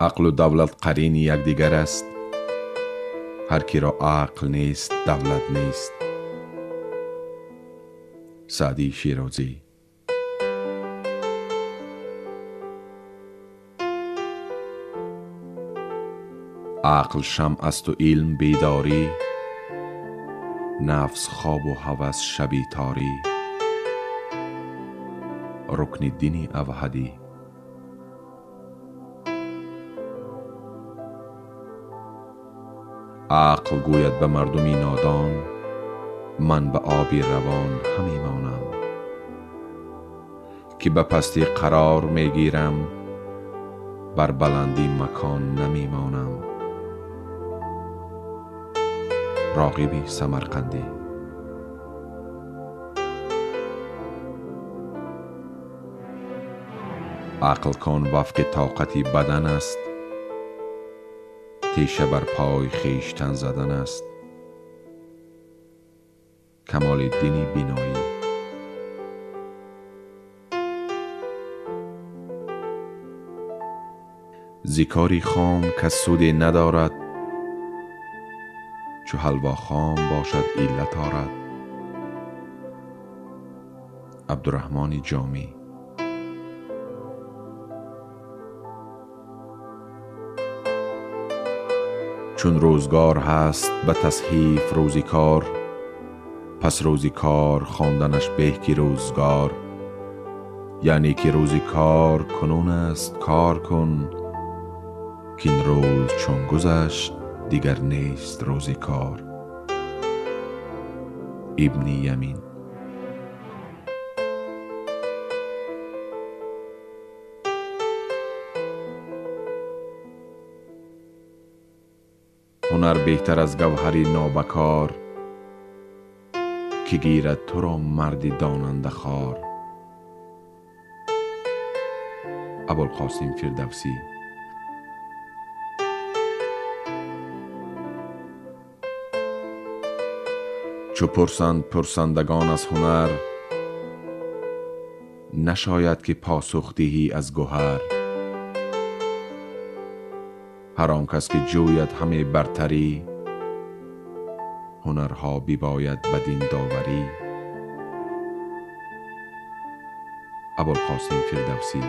Ақлу давлат қарини якдигар аст. Ҳар киро ақл нест, давлат нест. Саъдии Шерозӣ. Ақл шамъ асту илм бедорӣ, нафс хобу ҳавас шаби торӣ. Рукниддини Авҳадӣ. Ақл гӯяд ба мардуми нодон, ман ба оби равон ҳамемонам, ки ба пастӣ қарор мегирам, бар баландӣ макон намемонам. Роғиби Самарқандӣ. Ақл кон вафқи тоқати бадан аст, теша бар пой хештан задан аст. Камолиддини Биноӣ. Зи кори хом кас суде надорад, чу ҳалво хом бошад иллат орад. Абдураҳмони Ҷомӣ. Чун рӯзгор ҳаст ба тасҳиф рӯзи кор, пас рӯзи кор хонданаш беҳ ки рӯзгор. Яъне ки рӯзи кор кунун аст кор кун, кин рӯз чун гузашт дигар нест рӯзи кор. Ибни Ямин. Ҳунар беҳтар аз гавҳари нобакор, ки гирад туро марди донанда хор. Абулқосим Фирдавсӣ. Чу пурсанд пурсандагон аз ҳунар, нашояд ки посух диҳӣ аз гуҳар. Ҳар он кас ки ҷӯяд ҳаме бартарӣ, ҳунарҳо бибояд бадин доварӣ. Абулқосим Фирдавсӣ.